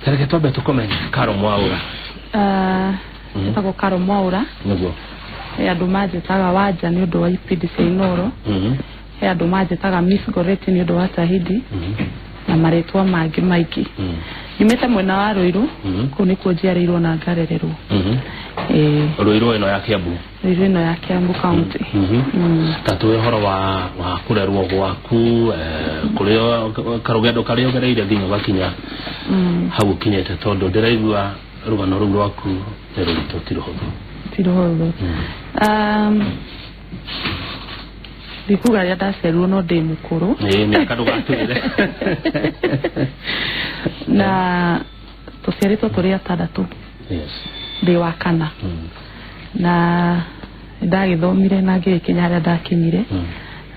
Tareke twambe tũkũmenye, Karo Mwaũra. Njĩtagwo Karo Mwaũra. Nĩguo. He andũ manjĩtaga Wanja nĩ ũndũ wa ibindi cia Inoro. He andũ manjĩtaga Miss Goretti nĩ ũndũ wa Tahidi na marĩtwa mangĩ maingĩ. Nyumĩte mwena wa Ruiru. Kũu nĩkuo njiarĩirwo na ngarererwo. Ĩĩ. Ruiru ĩno ya Kiambu? Ruiru ĩno ya Kiambu County. Ta tuwe ũhoro wa kũrerwo gwaku, kũrĩa karũgendo karĩa ũgereire nginya ũgakinya hau ũkinyĩte, tondũ ndĩraigua rũgano rũu rwaku nĩ rũritũ, ti rũhũthũ. Ti rũhũthũ. Ndikuga rĩrĩa ndaciarirwo no ndĩ mũkũrũ. Ĩĩ, mĩaka ndũgatwĩre. Na tũciarĩtwo tũrĩ atandatũ. Ndĩ wa kana. Na ndagĩthomire na ngĩgĩkinya harĩa ndakinyire.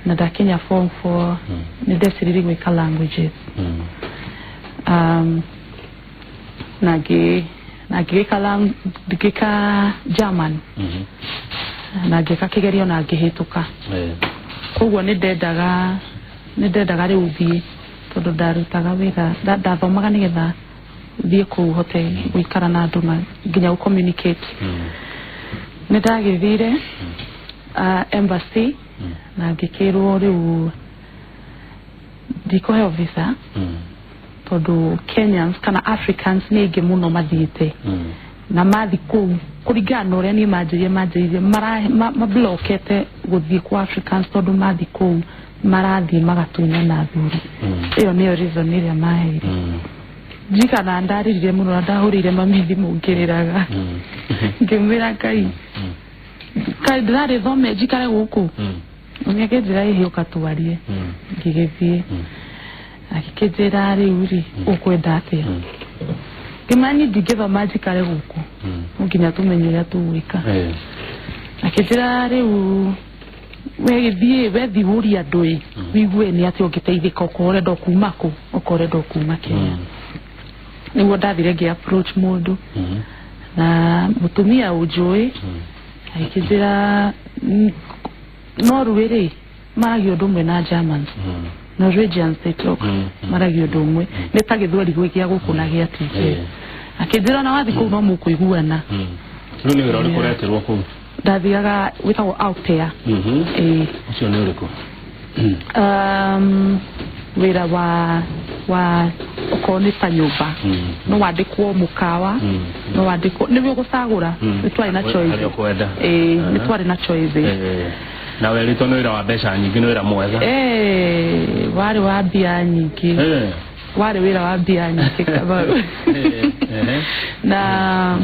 Na ndakinya form 4 nĩ ndeciririe gwĩka languages. Na ngĩgĩka ngĩka German. Na ngĩka kĩgerio na ngĩhĩtũka. Koguo nĩ ndendaga rĩu thiĩ, tondũ ndarutaga wĩra, ndathomaga nĩgetha thiĩ kũu hote gũikara na andũ na nginya gũ communicate. Nĩ ndagĩthire embassy na ngĩkĩrwo rĩu ndikũheo visa tondũ Kenyans kana Africans nĩ aingĩ mũno mathiĩte na mathi kũu, kũringana na ũrĩa niĩ manjĩrire mablokete gũthiĩ kwa Africans, tondũ mathi kũu marathiĩ magatunyana athuri. Ĩyo nĩyo reason ĩrĩa maheire. Njikana ndarĩrire mũno na ndahũrĩire mami thimũ ngĩrĩraga, ngĩmwĩra, "Ngai, kaĩ ndĩrarĩ thome njikare gũkũ?" Mami akĩnjĩra, "Ĩhĩ, ũka twarie." Ngĩgĩthiĩ, agĩkĩnjĩra, "Rĩu rĩ, ũkwenda atĩa?" Ngĩmwĩra, "Niĩ ndingĩthoma njikare gũkũ, no nginya tũmenye ũrĩa tũgwĩka." Akĩnjĩra, "Rĩu we gĩthiĩ, wethiĩ ũrie andũ ĩ wigue nĩ atĩ ũngĩteithĩka, okorwo ũrenda kuma kũ, okorwo ũrenda kuma Kenya." Nĩguo ndathire ngĩ approach mũndũ na mũtumia ũnjũĩ, agĩkĩnjĩra, "Norway rĩ, maragia ũndũ ũmwe na Germans." Norwegians, they talk, maragia ũndũ ũmwe, nĩ ta gĩthweri gĩa gũkũ na gĩa TJ. Akĩnjĩra ona wathi kũu no mũkũiguana. Rĩu nĩ wĩra ũrĩkũ ũretirwo kũu? Ndathiaga wĩtagwo au pair. Ĩĩ. Ũcio nĩ ũrĩkũ? Wĩra wa okorwo nĩ ta nyũmba, no wandĩkwo mũkawa, no wandĩkwo nĩwe ũgũcagũra. Nĩ twarĩ na choice. Harĩa ũkwenda. Ĩĩ, nĩ twarĩ na choices. Na werĩtwo nĩ wĩra wa mbeca nyingĩ, nĩ wĩra mwega? Eh, warĩ wa mbia nyingĩ. Warĩ wĩra wa mbia nyingĩ, Kamau. Na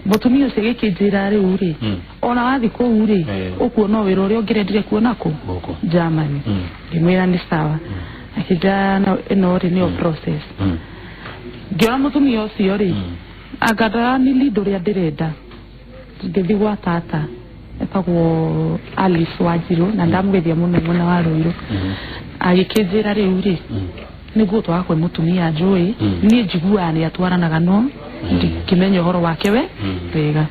mũtumia ũcio agĩkĩnjĩra, rĩu rĩ, ona wathi kũu rĩ, ũkuona wĩra ũrĩa ũngĩrendire kuona kũ Gũkũ. Germany. Ngĩmwĩra nĩ sawa. Akĩnjĩra ĩno rĩ nĩyo process. Ngĩona mũtumia ũcio rĩ, anga ndarani lead ũrĩa ndĩrenda. Ngĩthiĩ gwa tata etagwo Alice Wanjirũ, na ndamũgeithia mũno mwena wa Rũirũ. Agĩkĩnjĩra, rĩu rĩ, nĩguo twaga kwĩ mũtumia njũĩ. Niĩ njiguaga nĩ atwaranaga no ndingĩmenya ũhoro wake we wega.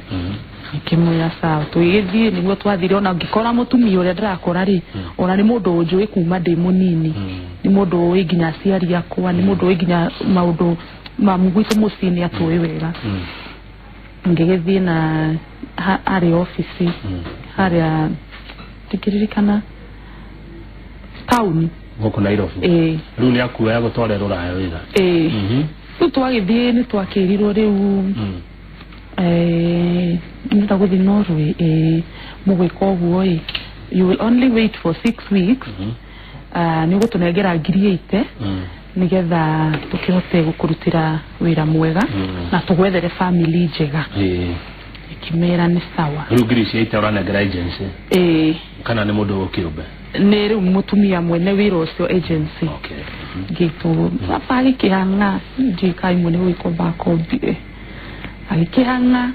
Ngĩmwĩra sawa, tũgĩgĩthiĩ. Nĩguo twathire, ona ngĩkora mũtumia ũrĩa ndĩrakora rĩ, ona nĩ mũndũ ũnjũĩ kuma ndĩ mũnini, nĩ mũndũ ũĩ nginya aciari akwa, nĩ mũndũ ũĩ nginya maũndũ ma gwitũ mũciĩ, nĩ atũĩ wega. Ngĩgĩthiĩ na harĩ obici harĩa ndingĩririkana taũni. Gũkũ Nairobi? Ĩĩ. Rĩu nĩ akuoya gũtware rũraya wĩra? Ĩĩ. Rĩu twagĩthiĩ nĩ twakĩrirwo rĩu, nĩrenda gũthiĩ Norway, ĩĩ, mũgwĩka ũguo ĩ, you will only wait for 6 weeks. Nĩ ũgũtũnengera 80,000 nĩgetha tũkĩhote gũkũrutĩra wĩra mwega na tũgwethere family njega. Ngĩmera nĩ sawa. Rĩu ngiri ici 80 ũranengera agency? Ĩĩ. Kana nĩ mũndũ kĩũmbe? Nĩ rĩu mũtumia mwene wĩra ũcio, agency. Ngĩtwo baba agĩkĩhang'a, ndiũĩ kana imwe nĩ gũgĩkomba akombire, agĩkĩhang'a,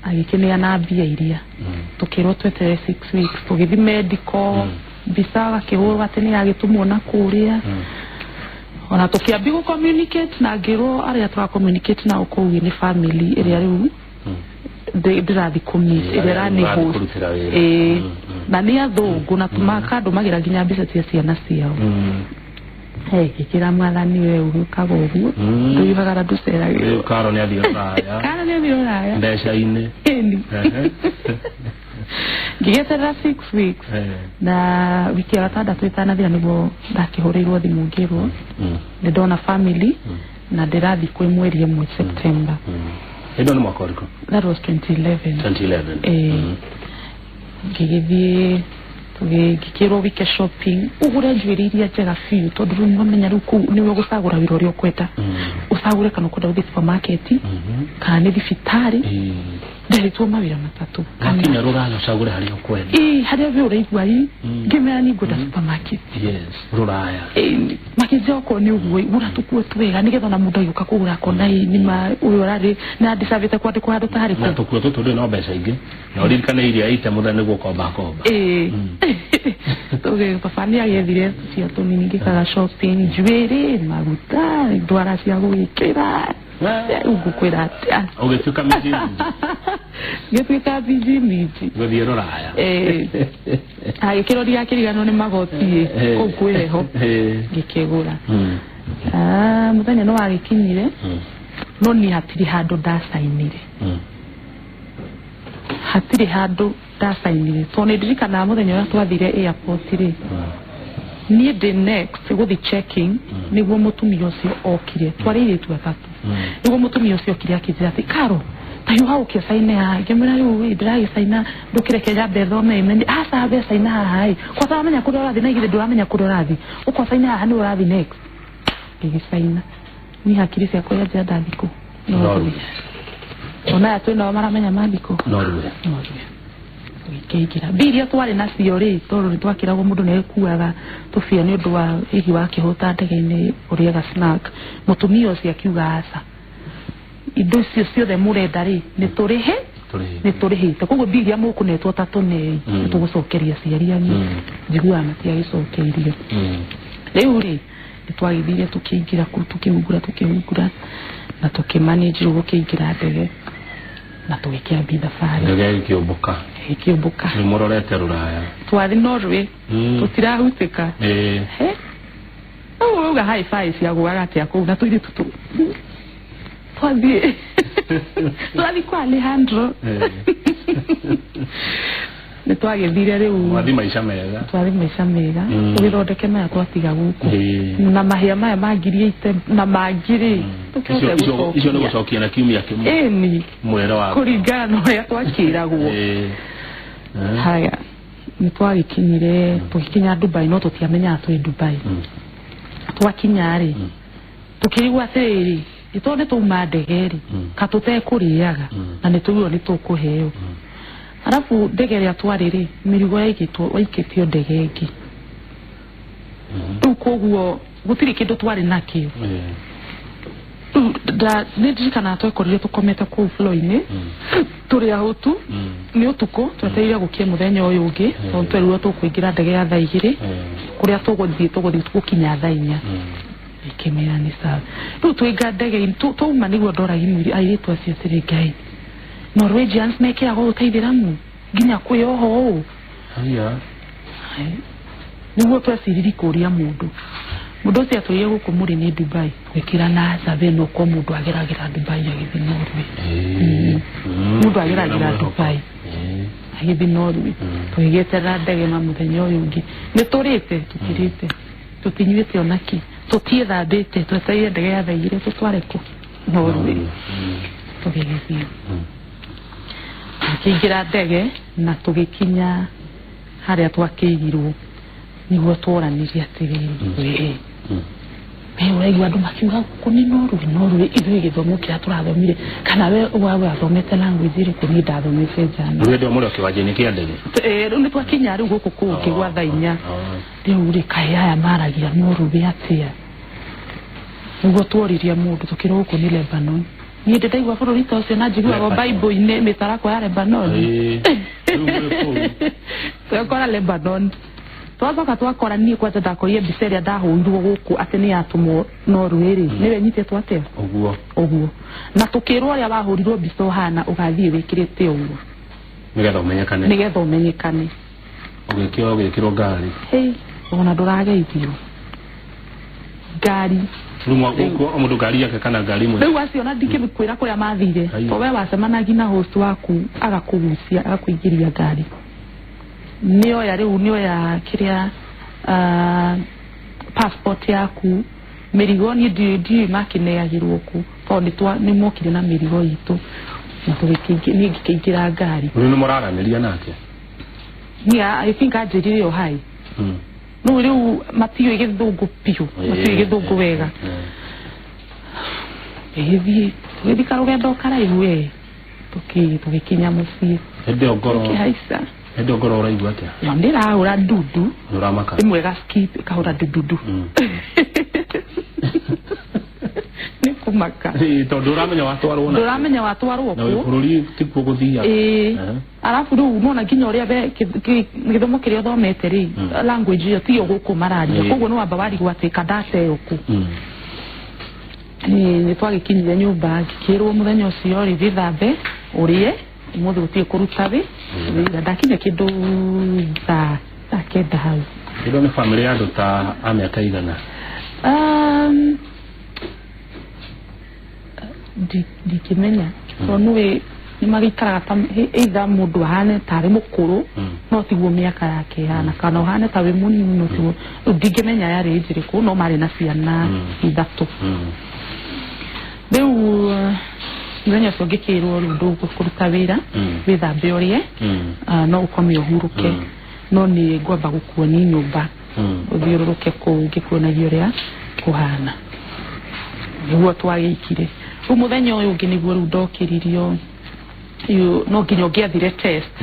agĩkĩneana mbia iria. Tũkĩrwo tweterere 6 weeks, tũgĩthiĩ medical, mbica gakĩhũrwo atĩ nĩ yagĩtũmwo na kũrĩa. Ona tũkĩambia gũ communicate na ngĩrwo arĩa tũra communicate nao kũu nĩ family ĩrĩa rĩu ndĩrathiĩ kũmeet, ĩrĩa ĩrani Ũrathiĩ host. Kũrutĩra wĩra. Ĩĩ. Na nĩ athũngũ na makandũmagĩra nginya mbica cia ciana ciao. Ngĩkĩra mwathani we ũgĩũkaga ũguo ndũivaga ndũceragĩrwo. Rĩu Karo nĩ athiĩ rũraya. Karo nĩ athiĩ rũraya. Mbeca-inĩ. Ĩni. Ngĩgĩeterera 6 weeks na wiki ya gatandatũ ĩtanathira nĩguo ndakĩhũrĩirwo thimũ ngĩrwo nĩ ndona family na ndĩrathiĩ kwĩ mweri ĩmwe September. Ĩno nĩ mwaka ũrĩkũ? That was 2011. 2011. Ngĩgĩthiĩ ngĩkĩrwo wike shopping ũgũre njuĩrĩ iria njega biũ tondũ rĩu mamenya rĩu kũu nĩwe ũgũcagũra wĩra ũrĩa ũkwenda. Ũcagũre kana ũkwenda gũthiĩ supermarket kana nĩ thibitarĩ. Nderĩtwo mawĩra matatũ. Wakinya rũraya ũcagũre harĩa ũkwenda. Ĩĩ harĩa we ũraigua ĩ ngĩmera nĩ ngwenda supermarket. Yes, rũraya. Makĩnjĩra okorwo nĩ ũguo gũra tũkuo twega nĩgetha ona mũndũ agĩũka kũgũra akona ĩ nĩma ũyũ ũrarĩ na ndicabĩte kwandĩkwo handũ ta harĩkũ. Na tũkuo tũtũ ndũrĩ na mbeca ingĩ na ũririkane iria ite mũthenya nĩguo komba komba. Ĩĩ. Baba nĩ agĩethire tũcia tũnini ngĩkaga shopping njuĩrĩ maguta ndwara cia gwĩkĩra. Rĩu ngũkwĩra atĩa? Ũgĩtuĩka minji. Ngĩtuĩka minji minji. Gũthiĩ rũraya. Agĩkĩrwo ndigakĩriganĩrwo nĩ magoti kũu kwĩ heho. Ngĩkĩgũra. Mũthenya nĩ wagĩkinyire no niĩ hatirĩ handũ ndacainire. Hatirĩ handũ ndacainire tondũ nĩ ndirikanaga mũthenya ũrĩa twathire airport rĩ niĩ ndĩ next gũthiĩ checking nĩguo mũtumia ũcio okire. Twarĩ airĩtu atatũ. Nĩguo mũtumia ũcio okire akĩnjĩra atĩ Karo ta hiũha ũke ũcaine haha. Ngĩmwĩra rĩu ĩ ndĩragĩcaina ndũkĩreke nyambe thome ĩmenye. Aca ambe caina haha ĩ kwata wamenya kũrĩa ũrathiĩ na igĩrĩ ndũramenya kũrĩa ũrathiĩ ũkwa caina haha nĩwe ũrathiĩ next. Ngĩgĩcaina niĩ hakiri ciakwa iranjĩra ndathiĩ kũ Norway. Ona aya twĩnao maramenya mathiĩ kũ Norway. Norway. Tũgĩkĩingĩra mbia iria twarĩ nacio rĩ tondũ nĩtwakĩragwo mũndũ nĩagĩkuaga tũbia nĩ ũndũ wa hihi wakĩhũta ndege-inĩ ũrĩaga snack. Mũtumia ũcio akiuga aca indo icio ciothe mũrenda rĩ nĩtũrĩhe nĩtũrĩhĩte koguo mbia iria mũkũnetwo ta tũnei nĩtũgũcokeria aciari anyu. Njiguaga matiagĩcokeirio. Rĩu rĩ nĩtwagĩthire tũkĩingĩra kũu tũkĩhungura na tũkĩmanage rĩu gũkĩingĩra ndege na tũgĩkĩambia thabarĩ. Ndege ĩgĩkĩũmbũka. Ĩgĩkĩũmbũka. Rĩu mũrorete rũraya. Twathi Norway. Tũtirahutĩka. Ũguo ũrauga high five ciagũaga atĩa kũu na tũirĩtu tũ twathiĩ twathiĩ kwa Alejandro. Nĩ twagĩthire rĩu. Mwathiĩ maica mega. Twathiĩ maica mega. Tũgĩthondeke maya twatiga gũkũ. Na mahĩa maya ma ngiri ite na mangĩ rĩ. Icio nĩ gũcokia na kiumia kĩmwe. Ĩni. Mwĩrĩ wa kũringana na ũrĩa twakĩragwo. Haya nĩ twagĩkinyire tũgĩkinya Dubai no tũtiamenyaga twĩ Dubai. Twakinya rĩ tũkĩigua atĩrĩrĩ tondũ nĩ twauma ndege rĩ ka tũtekũrĩaga na nĩ tũiguo nĩ tũkũheo. Arabu ndege ĩrĩa twarĩ rĩ mĩrigo yaigĩtwo waikĩtio ndege ĩngĩ. Rĩu koguo gũtirĩ kĩndũ twarĩ nakĩo. Rĩu nĩ ndirikanaga twekorire tũkomete kũu floor-inĩ tũrĩ ahũtu nĩ ũtukũ twetereire gũkie mũthenya ũyũ ũngĩ tondũ twerirwo tũkũingĩra ndege ya thaa igĩrĩ kũrĩa tũgũthiĩ gũkinya thaa inya. Ngĩmera nĩ sawa. Rĩu twainga ndege twauma nĩguo ndoragia airĩtu acio atĩrĩ Ngai Norwegians mekĩraga ũũ ta ithĩramu nginya kwĩyoha ũũ. Nĩguo tweciririe kũria mũndũ. Mũndũ ũcio atwĩrire gũkũ mũrĩ nĩ Dubai. Gwĩkĩra na aca we no kwa mũndũ ageragĩra Dubai agĩthiĩ Norway. Mũndũ ageragĩra Dubai agĩthiĩ Norway. Tũgĩgĩeterera ndege na mũthenya ũyũ ũngĩ. Nĩ tũrĩte tũtirĩte tũtinyuĩte ona kĩ tũtiĩthambĩte twetereire ndege ya thaa igĩrĩ tũtware kũ Norway. Tũgĩgĩthiĩ tũkĩingĩra ndege na tũgĩkinya harĩa twakĩigirwo nĩguo tworanirie atĩrĩrĩ we we ũraigua andũ makiuga gũkũ nĩ Norway Norway ithuĩ gĩthomo kĩrĩa tũrathomire kana we wathomete language ĩrĩkũ niĩ ndathomete German. Rĩu hĩndĩ ĩyo mũrĩ o kĩwanja-inĩ kĩa ndege. Rĩu nĩ twakinya rĩu gũkũ kũngĩ gwa thaa inya. Rĩu rĩ kaĩ aya maragia Norway atĩa nĩguo tworirie mũndũ tũkĩrwo gũkũ nĩ Lebanon. Niĩ ndĩ ndaigua bũrũri ta ũcio na njiguaga Bible-inĩ mĩtarakwa ya Lebanon. Twekora Lebanon. Twacoka twakora niĩ kwanja ndakorire mbica ĩrĩa ndahũrirwo gũkũ atĩ nĩ yatũmwo Norway rĩ nĩwe nyitĩtwo atĩa ũguo ũguo na tũkĩrwo ũrĩa wahũrirwo mbica ũhana ũgathiĩ wĩkĩrĩte ũguo nĩgetha ũmenyekane nĩgetha ũmenyekane ũgĩkĩrwo ngari hei ona ndũrageithio Ngari. Rĩu o mũndũ ngari yake kana ngari imwe? Rĩu acio ona ndingĩkwĩra kũrĩa mathire. Aiyo. To we wacemanagia na host waku, agakũgucia, agakũingĩria ngari, nĩoya rĩu nĩoya kĩrĩa, passport yaku, mĩrigo. Niĩ ndiũĩ makĩneagĩrwo kũ, tondũ nĩ mokire na mĩrigo itũ na niĩ ngĩkĩingĩra ngari. Rĩu nĩ mũraranĩria nake? Niĩ I think anjĩrire o hi. No rĩu matiũĩ gĩthũngũ biũ, matiũĩ gĩthũngũ wega. Ĩgĩthiĩ, tũgĩthiĩ karũgendo karaihu we, tũgĩkinya mũciĩ. Hĩndĩ ĩyo ngoro Tũkĩhaica. Hĩndĩ ĩyo ngoro ũraigua atĩa? Yo ndĩrahũra ndundu. Nĩ ũramaka? Ĩmwe ĩga skip, ĩkahũra ndundudu. Nĩ kũmaka. Ĩĩ, tondũ ũramenya watwarwo na Ndũramenya watwarwo na wĩ kũ. Bũrũri tikuo gũthiaga. Ĩĩ. Arabu rĩu nona nginya ũrĩa gĩthomo kĩrĩa ũthomete rĩ, language ĩyo tiyo gũkũ mararia. Koguo nĩ wamba warigwo atĩ kandateo kũ. Nĩ twagĩkinyire nyũmba, ngĩkĩrwo mũthenya ũcio rĩ, wĩthambe, ũrĩe, ũmũthĩ gũtirĩ kũruta wĩra. Ndakinya kĩndũ thaa 9 hau. Ĩno nĩ bamĩrĩ ya andũ ta a mĩaka igana? Ndingĩmenya, tondũ nĩwĩ nĩ magĩikaraga ta either mũndũ ahane tarĩ mũkũrũ, no tiguo mĩaka yake ĩhana, kana ũhane ta wĩ mũnini, no tiguo. Rĩu ndingĩmenya yarĩ ĩnjĩrĩkũ, no marĩ na ciana 3. Rĩu mũthenya ũcio ngĩkĩrwo rĩu ndũgũkũruta wĩra, wĩthambe, ũrĩe, no ũkome ũhurũke, no nĩ ngwamba gũkuonia nyũmba, ũthiũrũrũke kũu ngĩkuonagia ũrĩa kũhana. Nĩguo twagĩikire. Rĩu mũthenya ũyũ ũngĩ nĩguo rĩu ndokĩririo. No nginya ũngĩathire test,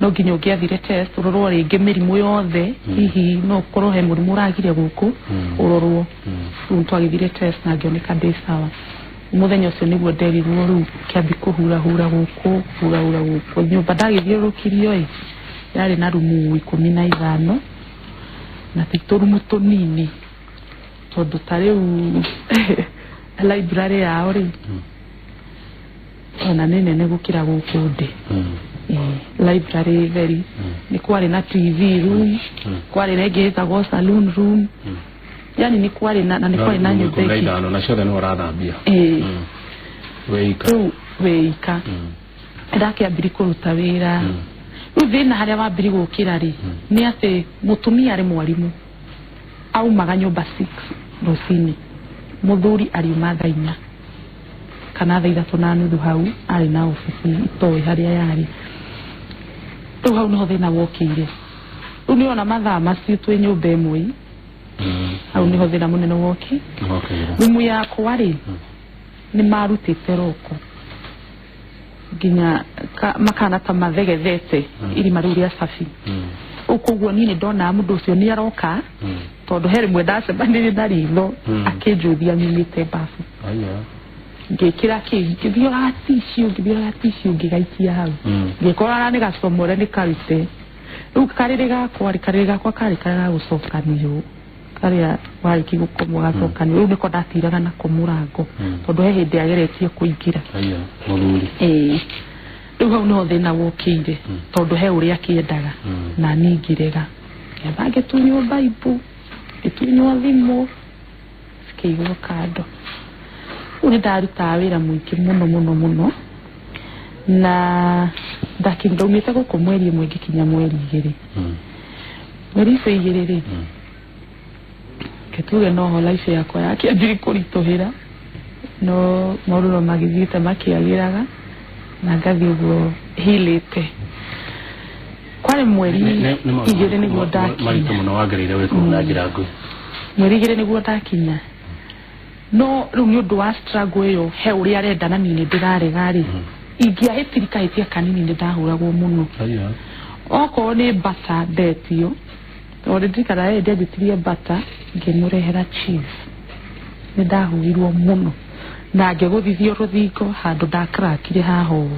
no nginya ũngĩathire test ũrorwo rĩngĩ mĩrimũ yothe, hihi no ũkorwo he mũrimũ ũragire gũkũ, ũrorwo. Rĩu twagĩthire test na ngĩoneka ndĩ sawa. Mũthenya ũcio nĩguo nderirwo rĩu kĩambi kũhurahura gũkũ, kũhurahura gũkũ nyũmba. Ndagĩthiũrũrũkirio ĩ, yarĩ na rumu 15, na ti tũrumu tũnini, tondũ ta rĩu library yao rĩ, ona nĩ nene gũkĩra gũkũ ndĩ. Library theri, nĩ kwarĩ na TV room, kwarĩ na ĩngĩ ĩtagwo saloon room, yani nĩ kwarĩ na nĩ kwarĩ na nyũmba 15 ĩngĩ. Na ciothe nĩ ũrathambia? Ĩĩ. Wĩika? Rĩu wĩika. Ndakĩambiri kũruta wĩra. Rĩu thĩna harĩa wambiri gũkĩra rĩ, nĩ atĩ mũtumia arĩ mwarimũ, aumaga nyũmba 6 rũcinĩ, mũthuri ariuma thaa 4 kana thaa 3:30, hau arĩ na obici itoĩ harĩa yarĩ. Rĩu hau nĩho thĩna wokĩire. Rĩu nĩona mathaa macio twĩ nyũmba ĩmwe, hau nĩho thĩna mũnene woki. Rumu yakwa rĩ, nĩ marutĩte roko nginya makana ta mathegethete irima rĩu rĩa cabi. Rĩu koguo niĩ nĩ ndonaga mũndũ ũcio nĩ aroka, tondũ he rĩmwe ndacemanirie na ritho, akĩnjũthia nyumĩte babu. Aya. Ngĩkĩra kĩ, ngĩthiũraga tissue, ngĩthiũraga tissue, ngĩgaikia hau, ngĩkora nĩ gacomore, nĩ karute. Rĩu karĩrĩ gakwa rĩ, karĩrĩ gakwa karĩ karĩa ga gũcokanio, karĩa warĩkia gũkomwo gacokanio. Rĩu nĩko ndatiraga nako mũrango, tondũ he hĩndĩ ageretie kũingĩra. Aya. Mũthuri. Ĩĩ. Rĩu hau nĩho thĩna wokĩire, tondũ he ũrĩa akĩendaga, na niĩ ngĩrega. Ngĩamba ngĩtunywo baibũ, ngĩtunywo thimũ, cikĩigwo kando. Rĩu nĩ ndarutaga wĩra mũingĩ mũno mũno mũno, na ndaumĩte gũkũ mweri 1, ngĩkinya mweri 2. Mweri icio 2 rĩ, ketuge noho life yakwa yakĩanjirie kũritũhĩra, no maũndũ no magĩthiĩte makĩagĩraga na ngathiĩ ũguo hilĩte. Kwarĩ mweri Nĩ maũndũ 2 nĩguo maritũ ndakinya. Mũno wagereire wĩ kũu na njĩra nguhĩ. Mweri 2 nĩguo ndakinya, no rĩu nĩ ũndũ wa struggle ĩyo, he ũrĩa arenda na niĩ nĩ ndĩrarega rĩ, ingĩahĩtiri kahĩtia kanini nĩ ndahũragwo mũno. Aya. Okorwo nĩ mbata ndetio, tondũ ndirikana hĩndĩ anjĩtirie mbata ngĩmũrehera cheese, nĩ ndahũrirwo mũno na ngĩgũthithio rũthingo handũ ndakrakire haha ũũ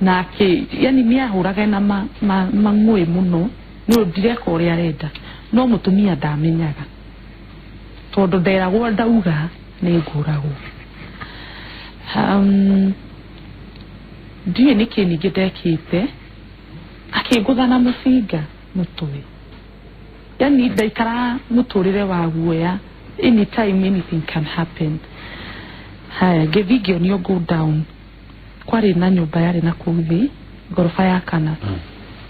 nake. Yani nĩ ahũraga na mang'ũĩ mũno, nĩ ũndũ ndireka ũrĩa arenda, no mũtumia ndamenyaga, tondũ nderagwo ndauga nĩ ngũragwo. Ndiũĩ nĩkĩ ningĩ ndekĩte, akĩngũtha na mũcinga mũtwe. Yani ndaikara mũtũrĩre wa guoya, anytime anything can happen. Haya, ngĩthiĩ ngĩonio go down, kwarĩ na nyũmba yarĩ na kũu thĩ ngoroba ya kana.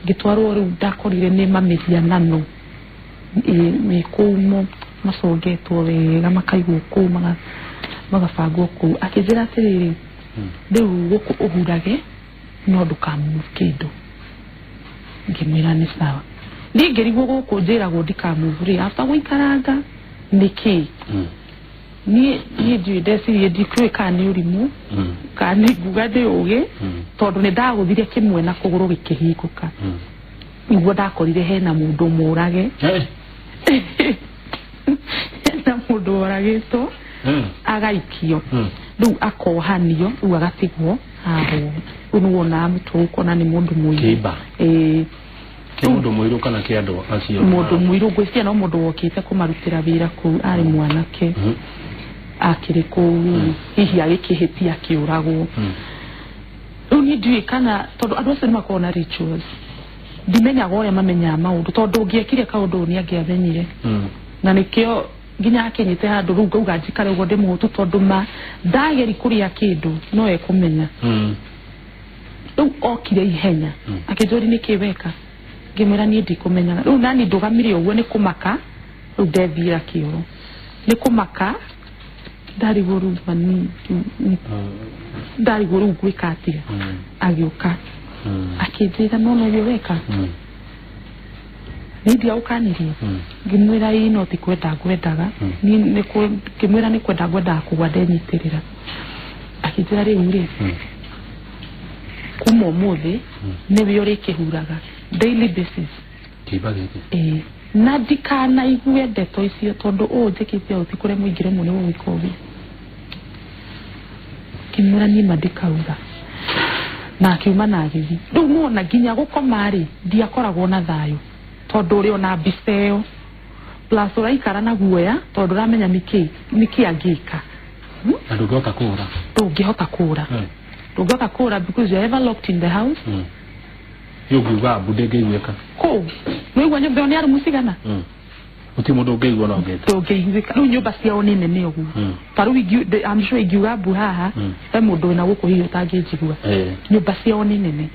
Ngĩtwarwo rĩu, ndakorire nĩ mamĩhianano ĩ kũu macongetwo wega, makaigwo kũu, magabangwo kũu. Akĩnjĩra atĩrĩrĩ, rĩu gũkũ ũhurage no ndũkamove kĩndũ. Ngĩmwĩra nĩ sawa. Niĩ ngĩrigwo gũkũ njĩragwo ndikamove rĩ, after gũikaranga nĩkĩ? Niĩ ndiũĩ, ndecirie ndikũĩ kana nĩ ũrimũ kana nĩ nguga ndĩ ũgĩ, tondũ nĩ ndagũthire kĩmwe na kũgũrũ gĩkĩhingũka. Niguo ndakorire hena mũndũ mũrage, hena mũndũ woragĩtwo, agaikio, rĩu akohanio, rĩu agatigwo haha ũguo. Rĩu nĩ wonaga mũtwe ũkona nĩ mũndũ mũirũ. Kĩimba. Ĩĩ. Kĩ mũndũ mũirũ kana kĩ andũ acio? Mũndũ mũirũ, ngwĩciria no mũndũ wokĩte kũmarutĩra wĩra kũu, arĩ mwanake, akĩrĩ kũu, hihi agĩkĩhĩtia akĩũragwo. Rĩu niĩ ndiũĩ kana tondũ andũ acio nĩ makoragwo na rituals, ndimenyaga ũrĩa mamenyaga maũndũ, tondũ ũngĩekire kaũndũ nĩ angĩamenyire. Na nĩkĩo nginya akinyĩte handũ rĩu ngauga njikare ũguo ndĩ mũhũtu, tondũ ma ndageri kũrĩa kĩndũ no ekũmenya. Rĩu okire ihenya, akĩnjũria nĩkĩ weka, ngĩmwĩra niĩ ndikũmenyaga. Rĩu nani ndũgamire ũguo nĩ kũmaka, rĩu ndethiĩra kĩoro nĩ kũmaka, ndarigwo rĩu mani ndarigwo rĩu ngwĩka atĩa. Agĩũka, akĩnjĩra no noguo weka, nĩ ndiagũkanirie. Ngĩmwĩra ĩĩ, no ti kwenda ngwendaga. Niĩ ngĩmwĩra nĩ kwenda ngwendaga kũgwa ndenyitĩrĩra. Akĩnjĩra rĩu rĩ, kuma ũmũthĩ nĩwe ũrĩkĩhuraga daily basis. Kĩimba gĩkĩ? Ĩĩ, na ndikanaigue ndeto icio, tondũ ũũ njĩkĩte ũũ ti kũrĩa mũingĩre mũno nĩ gwĩka ũguo. Ngĩmwĩra niĩ ma ndikauga, na akiuma na agĩthiĩ. Rĩu nĩwona nginya gũkoma rĩ, ndiakoragwo na thayũ, tondũ ũrĩ ona mbica ĩyo, plus ũraikara na guoya tondũ ũramenya nĩkĩ angĩka. Na ndũngĩhota kũũra. Ndũngĩhota kũũra. Ndũngĩhota kũũra because you are ever locked in the house. Nĩ ũngiuga mbu ndĩngĩiguĩka. Kũu nĩwaigua nyũmba ĩyo nĩ arumu cigana? Gũtirĩ mũndũ ũngĩigua na ũngĩta. Ndũngĩiguĩka. Rĩu nyũmba ciao nĩ nene ũguo. Ta rĩu I'm sure ingiuga mbu haha, he mũndũ wĩna gũkũ hihi ũtangĩnjigua. Nyũmba ciao nĩ nene.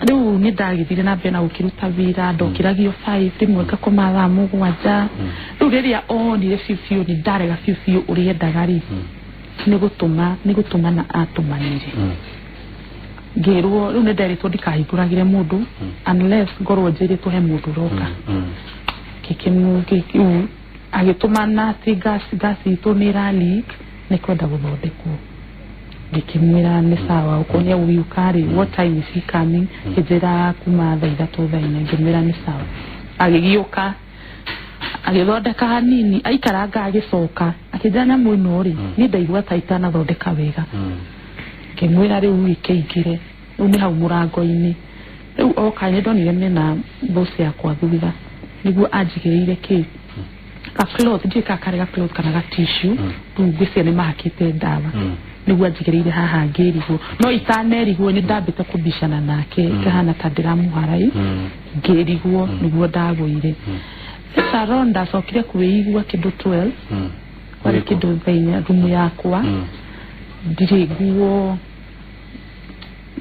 Rĩu nĩ ndagĩthire na mbere na gũkĩruta wĩra, ndokĩragio 5, rĩmwe ngakoma thaa 7. Rĩu rĩrĩa onire biũ biũ nĩ ndarega biũ biũ ũrĩa endaga rĩ, nĩ gũtũmana atũmanire. Ngĩrwo rĩu nĩ nderĩtwo ndikahingũragĩre mũndũ unless ngorwo njĩrĩtwo he mũndũ ũroka. Rĩu agĩtũmana atĩ gas itũ nĩ ĩra leak, nĩ kwenda gũthondekwo. Ngĩkĩmwĩra nĩ sawa, okorwo nĩ egũgĩũka rĩ, what time is he coming? Kĩnjĩra kuma thaa 3, thaa 4. Ngĩmwĩra nĩ sawa. Agĩgĩũka, agĩthondeka hanini, aikaranga, agĩcoka akĩnjĩra nyamũ ĩno rĩ, niĩ ndaigua ta itanathondeka wega. Ngĩmwĩra rĩu ĩkĩingĩre, rĩu nĩ hau mũrango-inĩ. Rĩu oka nĩ ndonire mena boss yakwa thutha, nĩguo anjigĩrĩire kĩ ka cloth, ndiũĩ kana karĩ ga cloth kana ga tissue. Rĩu ngwĩciria nĩ mahakĩte ndawa, nĩguo anjigĩrĩire haha ngĩrigwo. No itanerigwo nĩ ndambĩte kũbicana nake, ngahana ta ndĩramũharai, ngĩrigwo nĩguo ndagũire. Later on ndacokire kwĩigua kĩndũ 12, kwarĩ Ũrĩkũ? kĩndũ thaa 4, rumu yakwa. Ndirĩ nguo,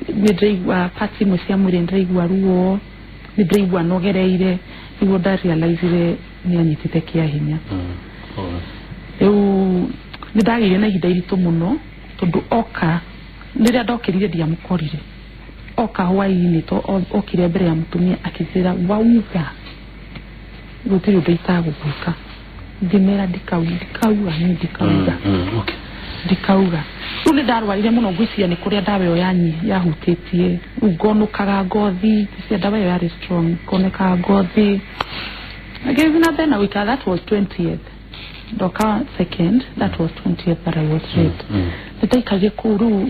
nĩ ndĩraigua parts imwe cia mwĩrĩ, nĩ ndĩraigua ruo, nĩ ndĩraigua nogereire. Nĩguo ndarealizire nĩ anyitĩte kĩa hinya. Rĩu nĩ ndagĩire na ihinda iritũ mũno, tondũ oka rĩrĩa ndokĩrire ndiamũkorire. Oka hwaĩ-inĩ to okire mbere ya mũtumia, akĩnjĩra wauga gũtirĩ ũndũ itagũgwĩka. Ngĩmera ndikauga, ndikauga, niĩ ndikauga. Ndikauga. Rĩu nĩ ndarwarire mũno, ngwĩciria nĩ kũrĩa ndawa ĩyo yanyi yahutĩtie. Rĩu ngonũkaga ngothi, ngwĩciria ndawa ĩyo yarĩ strong, ngonekaga ngothi. Ngĩthiĩ na mbere na gũikara. That was 20th, ndoka second, that was 20th that I was raped. Nĩ ndaikarire kũu. Rĩu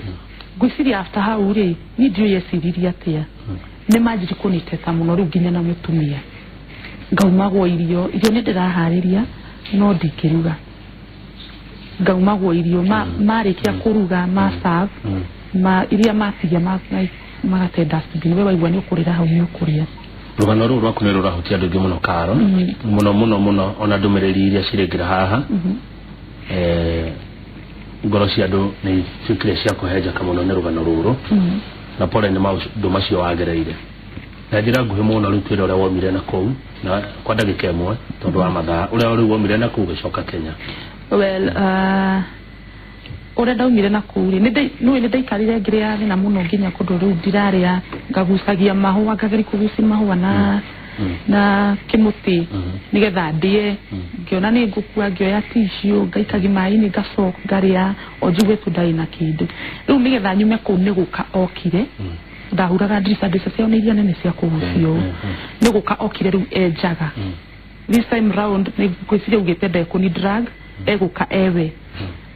ngwĩciria after hau rĩ, niĩ ndiũĩ eciririe atĩa, nĩ manjirie kũniteta mũno. Rĩu nginya na mũtumia ngaumagwo irio, irio nĩ ndĩraharĩria no ndingĩruga, ngaumagwo irio marĩkia kũruga ma serve, ma iria matigia magate dustbin. We waigua nĩ ũkũrĩra hau, nĩ ũkũrĩa. Rũgano rũrũ rwaku nĩ rũrahutia andũ aingĩ mũno, Karo, mũno mũno mũno, ona ndũmĩrĩri iria cirĩngĩra haha. Ngoro cia andũ nĩ ituĩkire cia kũhenjeka mũno nĩ rũgano rũrũ, na pole nĩ maũndũ macio wagereire. Na njĩra nguhĩ mũno, rĩu twĩre ũrĩa womire na kũu, na kwa ndagĩka ĩmwe tondũ wa mathaa, ũrĩa rĩu womire na kũu ũgĩcoka Kenya. Well, ũrĩa ndaumire na kũu rĩ, nĩũĩ nĩ ndaikarire ngĩrĩa thĩna mũno nginya kũndũ rĩu ndirarĩa, ngagucagia mahũa, ngageria kũgucia mahũa na na kĩmũtĩ nĩgetha ndĩe. Ngĩona nĩ ngũkua, ngĩoya tissue ngaikagia maĩ-inĩ, ngacoka ngarĩa o njigue tu ndarĩ na kĩndũ. Rĩu nĩgetha nyume kũu nĩ gũka okire, ndahuraga ndirica, ndirica ciao nĩ iria nene cia kũgucio ũũ. Nĩ gũka okire rĩu enjaga. This time round nĩ ngwĩciria augĩte ndekũni drug, egũka ewe.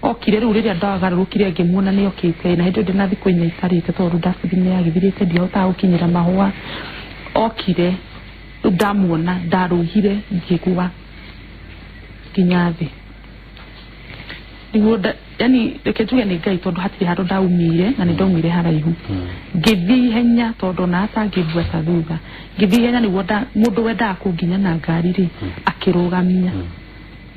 Okire rĩu rĩrĩa ndagarũrũkire ngĩmuona nĩ okĩte, na hĩndĩ ĩyo ndĩna thikũ 4 itarĩte tondũ dustbin nĩ yagĩthirĩte, ndiahotaga gũkinyĩra mahũa. Okire rĩu ndamuona, ndarũgire ngĩgwa nginya thĩ nĩguo yani reke njuge nĩ Ngai, tondũ hatirĩ handũ ndaumire na nĩ ndaumire haraihu. Ngĩthiĩ ihenya tondũ ona atangĩmbuata thutha, ngĩthiĩ ihenya nĩguo mũndũ wendaga kũnginya na ngari rĩ akĩrũgamia.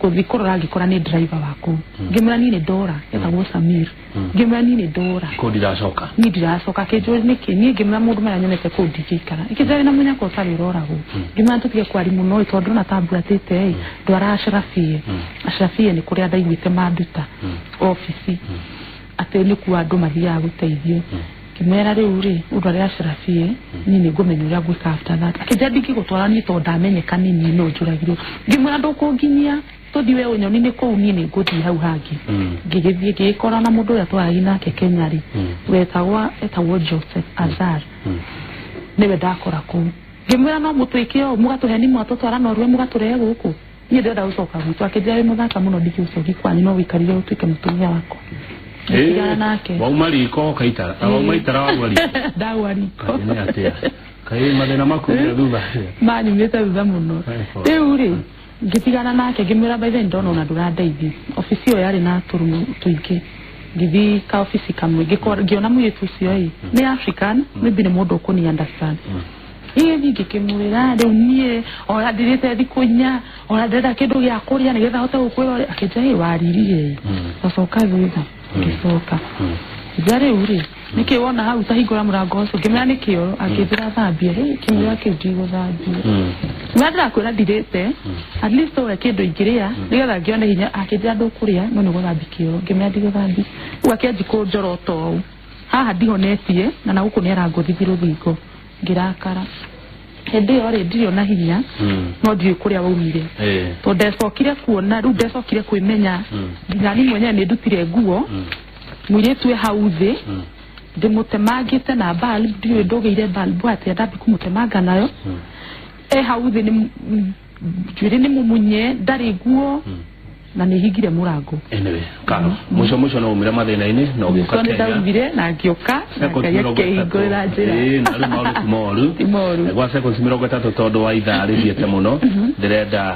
Gũthiĩ kũrora ngĩkora nĩ driver wa kũu. Ngĩmwĩra niĩ nĩ ndora, etagwo Samir. Ngĩmwĩra niĩ nĩ ndora. Kũu ndiracoka. Niĩ ndiracoka. Akĩnjũria nĩkĩ. Niĩ ngĩmwĩra mũndũ marĩa nyonete kũu ndingĩikara. Akĩnjĩra wĩna mũnyaka ũtarĩ ũroragwo. Ngĩmwĩra tũtige kwari mũno ĩ, tondũ ndona ta mbuatĩte ĩ, ndwara Ashrafie. Ashrafie nĩ kũrĩa ndaiguĩte manduta obici atĩ nĩkuo andũ mathiaga gũteithio. Ngĩmwĩra rĩu rĩ, ũndware Ashrafie, niĩ nĩ ngũmenya ũrĩa ngwĩka after that. Akĩnjĩra ndingĩgũtwara niĩ tondũ ndamenyeka nĩ niĩ no njũragirwo. Ngĩmwĩra ndũkũnginyia, tũthiĩ we ũnyoni nĩ kũu, niĩ nĩ ngũthiĩ hau hangĩ. Ngĩgĩthiĩ ngĩgĩkora na mũndũ ũrĩa twaragia nake Kenya rĩ, wetagwo etagwo Joseph Azar, nĩwe ndakora kũu. Ngĩmwĩra no mũtwĩke ũũ, mũgatũhe ni mwatũtwara Norway, mũgatũrehe gũkũ, niĩ ndĩrenda gũcoka gwitũ. Akĩnjĩra wĩ mũthaka mũno, ndingĩgũcoki kwanyu, no wĩikarire ũtuĩke mũtumia wakwa. Ngĩtigana nake. Wauma riko ũkaitara na wauma itara wagwa riko. Ndagwa riko. Kaĩ nĩ atĩa, kaĩ mathĩna makumire thutha? Manyumĩte thutha mũno. Rĩu rĩ, ngĩtigana nake, ngĩmwĩra by the way ndona ona ndũrandeithia. Obici ĩyo yarĩ na tũrumu tũingĩ, ngĩthiĩ ka obici kamwe, ngĩona mũirĩtu ũcio ĩ nĩ African, maybe nĩ mũndũ ũkũni understand. Ĩĩ, ngĩkĩmwĩra rĩu niĩ ona ndirĩte thikũ 4, ona ndĩrenda kĩndũ gĩa kũrĩa nĩgetha hote gũkwĩra ũrĩa. Akĩnjĩra ĩ wariririe ĩ, gacoka thutha. Ngĩcoka nja. Rĩu rĩ, nĩkĩ wona hau tahingũra mũrango ũcio? Ngĩmwĩra nĩ kĩoro. Akĩnjĩra thambia. Hĩ, kĩmwĩra kĩu ndigũthambia. Ngĩmwĩra ndĩrakwĩra ndirĩte, at least ũhe kĩndũ ingĩrĩa nĩgetha ngĩone hinya. Akĩnjĩra ndũkũrĩa no nĩ gũthambia kĩoro. Ngĩmwĩra ndigũthambia. Rĩu akĩanji kũnjorota ũũ haha ndihonetie na gũkũ nĩ arangũthithi rũthingo. Ngĩrakara. Hĩndĩ ĩyo rĩ, ndirĩ ona hinya, no ndiũĩ kũrĩa waumire, tondũ ndecokire kuona rĩu, ndecokire kwĩmenya nginya ni mwenyewe nĩ ndutire nguo. Mũirĩtu e hau thĩ, ndĩmũtemangĩte na bulb, ndiũĩ ndũgĩire bulb atĩa, ndambi kũmũtemanga nayo. E hau thĩ, nĩ njuĩrĩ nĩ mũmunye, ndarĩ nguo na nĩ hingire mũrango. Anyway, Karo, mũico mũico no umire mathĩna-inĩ na ũgĩũka Mũico nĩ Kenya. Ndaumire na ngĩũka na Seconds Ngai 30. akĩhingũrĩra njĩra. Ĩĩ, na rĩu maũndũ ti moru. Ti moru. Gwa seconds 30 tondũ wa ithaa rĩthiĩte mũno, ndĩrenda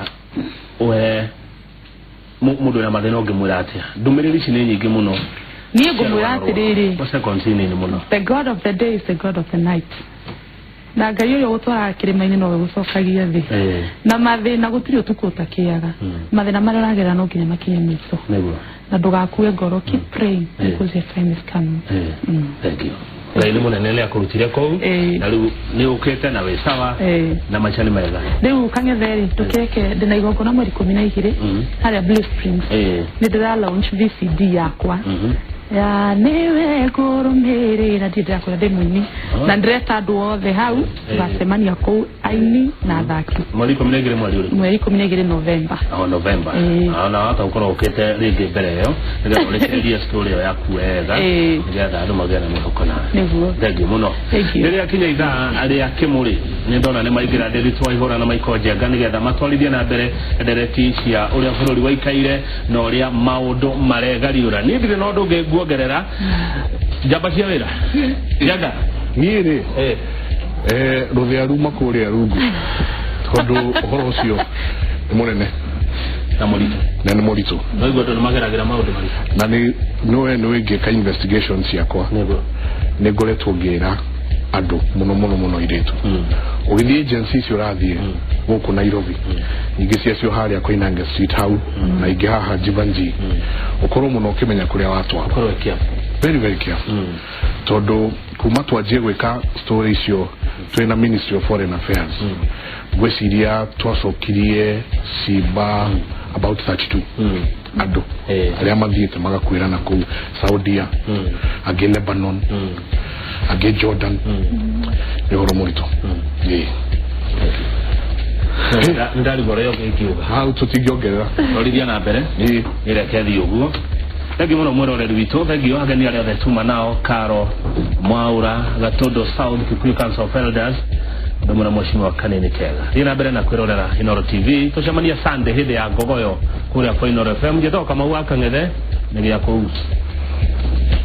ũhe mũndũ wĩna mathĩna, ũngĩmwĩra atĩa? Ndũmĩrĩri ici nĩ nyingĩ mũno. Niĩ ngũmwĩra atĩrĩrĩ, Kwa seconds nini mũno. The God of the day is the God of the night, na Ngai ũyũ ũgũtwaraga kĩrĩma-inĩ nowe gũcokagia thĩ. Na mathĩna gũtirĩ ũtukũ ũtakĩaga. Mathĩna marĩa ũragerera no nginya makinye mũico. Na ndũgakue ngoro, keep praying because your time is coming. Thank you. Ngai nĩ mũnene, nĩ akũrutire kũu na rĩu nĩ ũkĩte na wĩ sawa na maica nĩ mega. Rĩu Kang'ethe-rĩ, ndũkeke ndĩna igongona mweri 12 harĩa Blue Springs. Nĩ ndĩra launch VCD yakwa ya nĩwe ngũrũmĩrĩra, ndirĩ ndĩrakwĩra ndĩ mũini. Na ndĩreta andũ othe hau, tũgacemania kũu, aini na athaki. Mweri 12, mweri ũrĩkũ? Mweri 12 Novemba. O November. Ĩĩ. Na wahota gũkorwo ũkĩte rĩngĩ mbere ĩyo nĩgetha ũrĩkĩrĩrie story ĩyo yaku wega, nĩgetha andũ magĩe na mwĩhoko nawe. Nĩguo. Thank you mũno. Thank you. Rĩrĩa kinya ithaa rĩa kĩmũrĩ, nĩ ndona nĩ maingĩra Ndĩritũ Waihũra na Maiko Njenga nĩgetha matwarithie na mbere ndereti cia ũrĩa bũrũri waikaire na ũrĩa maũndũ maregariũra. Niĩ ndirĩ na ũndũ ũngĩ nguongerera. Njamba cia wĩra, Njenga. Niĩ rĩ, rũthĩa ruma kũrĩa rungu tondũ ũhoro ũcio nĩ mũnene na mũritũ. Na nĩ mũritũ. No igua andũ nĩ mageragĩra maũndũ maritũ. Na nĩ nĩwe nĩ ngĩka investigation ciakwa, nĩ ngoretwo ngĩra andũ mũno mũno mũno, irĩtu. Ũgĩthiĩ agency icio ũrathiĩ gũkũ Nairobi, ingĩ ciacio harĩa Koinange Street hau na ingĩ haha Jivanji, ũkorwo mũno ũkĩmenya kũrĩa watwara. Korwo careful. Very, very careful, tondũ kuma twanjie gwĩka story icio twĩna Ministry of Foreign Affairs, ngwĩciria twacokirie ciimba about 32 andũ arĩa mathiĩte magakuĩra na kũu Saudia, angĩ Lebanon, angĩ Jordan. Nĩ ũhoro mũritũ. Ĩĩ. Ndarigwo ũrĩa ũngĩ ingiuga. Hau tũtingĩongerera. Rorithia na mbere. Ĩĩ. Nĩreke thiĩ ũguo. Thengiũ mũno mwĩroreri witũ, thengiũ ageni arĩa othe tuma nao, Karo Mwaura, Gatondo South Kikuyu Council of Elders, ũndũ mũno mheshimiwa Kanini Kega. Thiĩ na mbere na kwĩrorera Inoro TV. Tũcemanie Sunday hĩndĩ ya ngogoyo kũrĩa kwa Inoro FM. Njĩtagwo Kamau wa Kang'ethe, nĩ gĩa kũu.